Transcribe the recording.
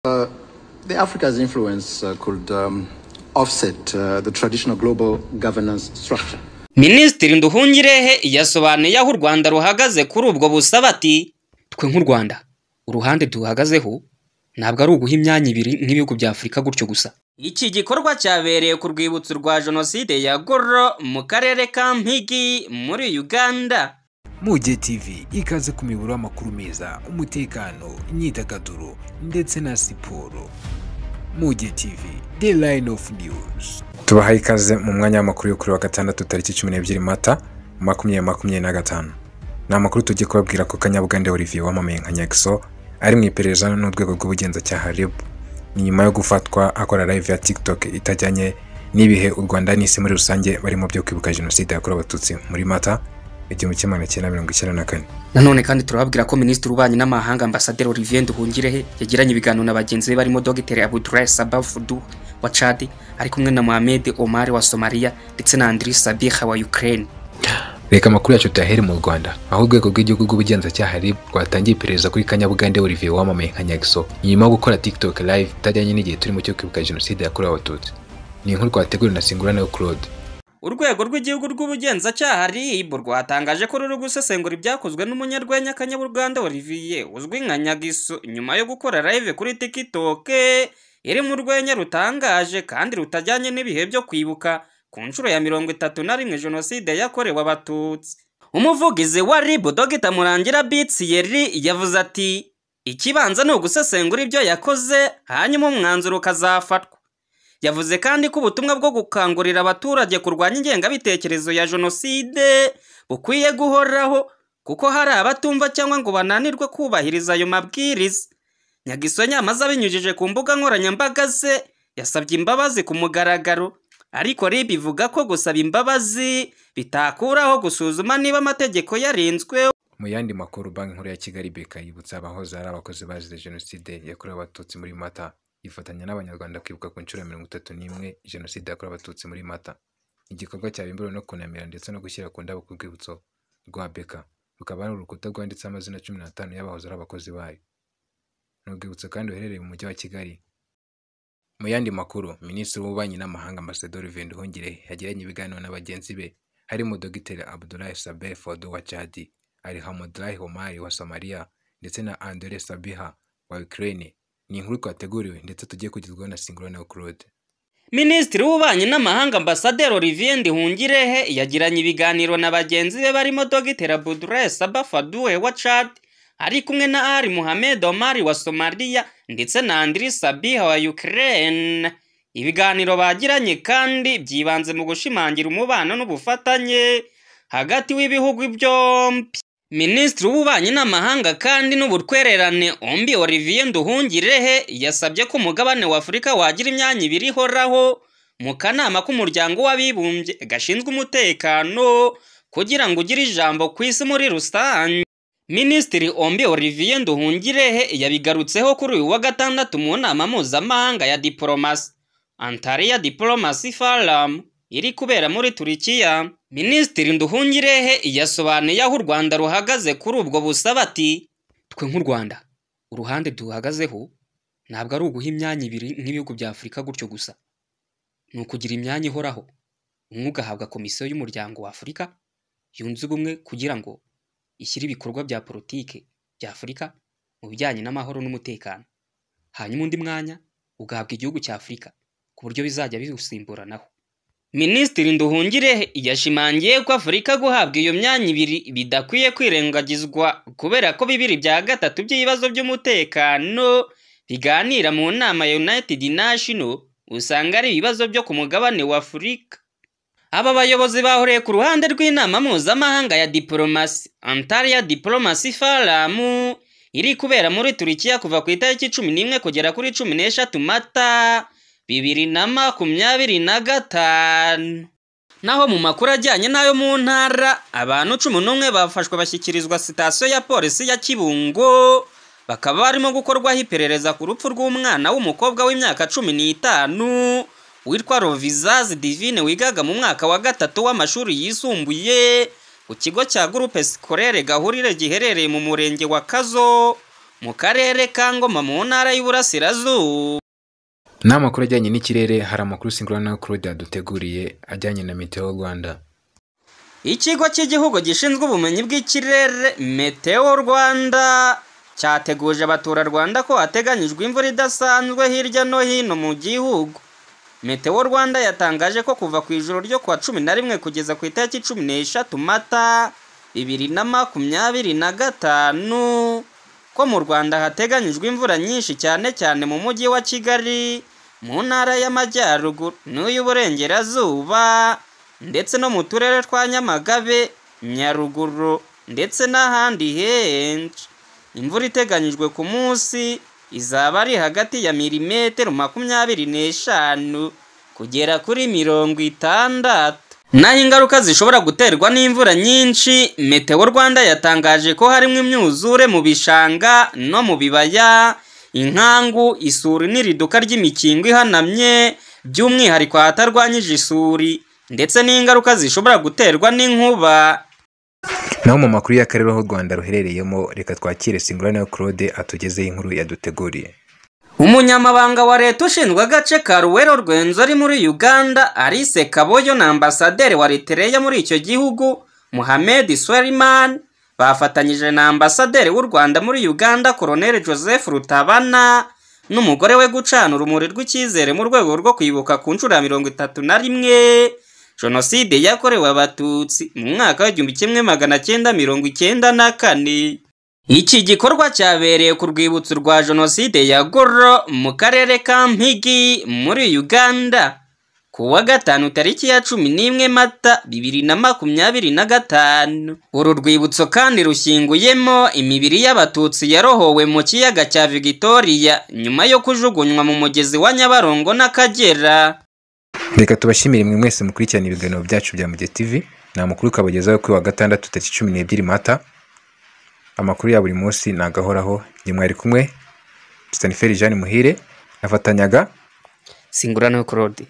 The Africa's influence could offset the traditional global governance structure. Minisitiri Nduhungirehe yasobanuye aho u Rwanda ruhagaze kuri ubwo busabe, ati: "Twe nk'u Rwanda, uruhande duhagazeho ntabwo ari uguha imyanya ibiri nk'ibihugu bya Afurika gutyo gusa." Iki gikorwa cyabereye ku rwibutso rwa jenoside ya Goro mu karere ka Mpigi muri Uganda. Muge TV, ikaze ku miyoboro y'amakuru meza, umutekano, imyidagaduro ndetse na siporo. Muge TV, the line of news. Tubahaye ikaze mu mwanya w'amakuru yo kuri wa gatandatu, tariki 12 Mata 2025. Ni amakuru tugiye kubabwira ko Kanyabugande Olivier wamamaye nka Nyaxo ari mu iperereza n'urwego rw'ubugenzacyaha RIB. Ni nyuma yo gufatwa akora live ya TikTok itajyanye n'ibihe u Rwanda n'isi muri rusange barimo byo kwibuka jenoside yakorewe Abatutsi muri Mata 1994. Nanone kandi turababwira ko Minisitiri w'Ububanyi n'Amahanga, Ambasaderi Olivier Nduhungirehe, yagiranye ibiganiro na bagenzi be barimo Dr Abdoulaye Sabah Fudu wa Chad, ari kumwe na Mohamed Omar wa Somalia ndetse na Andriy Sybiha wa Ukraine. Reka amakuru yacu tuyahere mu Rwanda, aho urwego rw'igihugu rw'ubugenzacyaha RIB rwatangiye iperereza kuri Kanyabugande Olivier wamamaye nka Nyaxo, nyuma yo gukora TikTok live itajyanye n'igihe turimo cyo kwibuka jenoside yakorewe Abatutsi. Ni inkuru twateguriwe na Singuranayo Claude. Urwego rw'igihugu rw'ubugenzacyaha RIB rwatangaje ko ruri gusesengura ibyakozwe n'umunyarwenya Kanyabugande Olivier uzwi nka Nyaxo, nyuma yo gukora live kuri TikTok iri mu rwenya rutangaje kandi rutajyanye n'ibihe byo kwibuka ku nshuro ya 31 jenoside yakorewe Abatutsi. Umuvugizi wa RIB, Dr Murangira B Thierry, yavuze ati: "Ikibanza ni ugusesengura ibyo yakoze, hanyuma umwanzuro ukazafatwa." Yavuze kandi ko ubutumwa bwo gukangurira abaturage kurwanya ingengabitekerezo ya jenoside bukwiye guhoraho, kuko hari abatumva cyangwa ngo bananirwe kubahiriza ayo mabwiriza. Nyaxo nyamaze abinyujije ku mbuga nkoranyambaga ze yasabye imbabazi ku mugaragaro, ariko RIB ivuga ko gusaba imbabazi bitakuraho gusuzuma niba amategeko yarinzwe. Mu yandi makuru, Banki Nkuru ya Kigali BK yibutsa abahoze ari abakozi bazize jenoside yakorewe Abatutsi muri Mata, yifatanya n'Abanyarwanda kwibuka ku nshuro ya 31 jenoside yakorewe Abatutsi muri Mata. Igikorwa cyabimburiwe no kunamira ndetse no gushyira ku ndabo ku rwibutso rwa BK, rukaba ari urukuta rwanditseho amazina 15 y'abahoze ari abakozi bayo. Ni urwibutso kandi ruherereye mu mujyi wa Kigali. Mu yandi makuru, Minisitiri w'Ububanyi n'Amahanga, Ambasaderi Olivier Nduhungirehe, yagiranye ibiganiro na bagenzi be harimo Dr Abdoulaye Sabeh Fodo wa Chad, Alhamdulahi Omar wa Somalia ndetse na Andrei Sybiha wa Ukraine. Ni inkuru twateguriwe ndetse tugiye kugezwaho na Singuranayo Claude. Minisitiri w'Ububanyi n'Amahanga, Ambasaderi Olivier Nduhungirehe, yagiranye ibiganiro na bagenzi be barimo Dr Abdoulaye Sabah Fadoue wa Chad, ari kumwe na Ali Mohamed Omar wa Somalia ndetse na Andriy Sybiha wa Ukraine. Ibiganiro bagiranye kandi byibanze mu gushimangira umubano n'ubufatanye hagati w'ibihugu byombi. Minisitiri w'Ububanyi n'Amahanga kandi n'Ubutwererane, Ombi Olivier Nduhungirehe, yasabye ko umugabane wa Afurika wagira imyanya ibiri ihoraho mu kanama k'Umuryango w'Abibumbye gashinzwe umutekano, kugira ngo ugire ijambo ku isi muri rusange. Minisitiri Ombi Olivier Nduhungirehe yabigarutseho kuri uyu wa gatandatu mu nama mpuzamahanga ya diporomasi, Antalya Diplomacy Forum, iri kubera muri Turikiya. Minisitiri Nduhungirehe yasobanuye aho u Rwanda ruhagaze kuri ubwo busabe, ati: "Twe nk'u Rwanda, uruhande duhagazeho ntabwo ari uguha imyanya ibiri nk'ibihugu bya Afurika gutyo gusa, ni ukugira imyanya ihoraho, umwe ugahabwa Komisiyo y'Umuryango wa Afurika Yunze Ubumwe kugira ngo ishyire ibikorwa bya politike bya Afurika mu bijyanye n'amahoro n'umutekano, hanyuma undi mwanya ugahabwa igihugu cya Afurika ku buryo bizajya biwusimburanaho." Minisitiri Nduhungirehe yashimangiye ko Afurika guhabwa iyo myanya ibiri bidakwiye kwirengagizwa, kubera ko bibiri bya gatatu by'ibibazo by'umutekano biganira mu nama ya United Nations usanga ari ibibazo byo ku mugabane wa Afurika. Aba bayobozi bahuriye ku ruhande rw'inama mpuzamahanga ya diporomasi, Antalya Diplomacy Forum, iri kubera muri Turikiya kuva ku itariki 11 kugera kuri 13 Mata 2025. Naho mu makuru ajyanye n'ayo mu ntara, abantu 11 bafashwe bashyikirizwa sitasiyo ya polisi ya Kibungo, bakaba barimo gukorwaho iperereza ku rupfu rw'umwana w'umukobwa w'imyaka 15 witwa Rovizazi Divine, wigaga mu mwaka wa gatatu w'amashuri yisumbuye ku kigo cya Groupe Scolaire Gahurire giherereye mu murenge wa Kazo mu karere ka Ngoma mu ntara y'Iburasirazuba. Ni amakuru ajyanye n'ikirere, hari amakuru Singurana Claude yaduteguriye ajyanye na Meteo Rwanda. Ikigo cy'igihugu gishinzwe ubumenyi bw'ikirere Meteo Rwanda cyateguje abaturarwanda ko hateganyijwe imvura idasanzwe hirya no hino mu gihugu. Meteo Rwanda yatangaje ko kuva ku ijoro ryo kuwa 11 kugeza ku itariki 13 Mata 2025 ko mu Rwanda hateganyijwe imvura nyinshi cyane cyane mu mujyi wa Kigali, mu ntara y'Amajyaruguru n'iy'Uburengerazuba ndetse no mu turere twa Nyamagabe, Nyaruguru ndetse n'ahandi henshi. Imvura iteganyijwe ku munsi izaba ari hagati ya milimetero 25 kugera kuri 60. Naho ingaruka zishobora guterwa n'imvura nyinshi, Meteo Rwanda yatangaje ko harimo imyuzure mu bishanga no mu bibaya, inkangu, isuri n'iriduka ry'imikingo ihanamye, by'umwihariko ahatarwanyije isuri, ndetse n'ingaruka zishobora guterwa n'inkuba. Naho mu makuru y'akarere aho u Rwanda ruherereyemo, reka twakire Singurana Claude atugezeho inkuru yaduteguriye. Umunyamabanga wa leta ushinzwe agace ka Luwero Rwenzori muri Uganda, Alice Kaboyo, na ambasaderi wa Eritrea muri icyo gihugu, Mohamed Suleiman, bafatanyije na ambasaderi w'u Rwanda muri Uganda, Colonel Joseph Rutabana, n'umugore we gucana urumuri rw'icyizere mu rwego rwo kwibuka ku nshuro ya 31 Jenoside yakorewe Abatutsi mu mwaka wa 1994. Iki gikorwa cyabereye ku rwibutso rwa Jenoside ya Goro mu karere ka Mpigi muri Uganda ku wa gatanu tariki ya 11 Mata 2025. Uru rwibutso kandi rushyinguyemo imibiri y'Abatutsi yarohowe mu kiyaga cya Victoria nyuma yo kujugunywa mu mugezi wa Nyabarongo n'Akagera. Reka tubashimire mwe mwese mukurikirana ibiganiro byacu bya Mugihe TV. Ni amakuru kabagezaho kuri wa gatandatu tariki 12 Mata. Amakuru ya buri munsi ni agahoraho. Njye mwari kumwe Staniferi Jeanne Muhire, nafatanyaga Singurano Claude.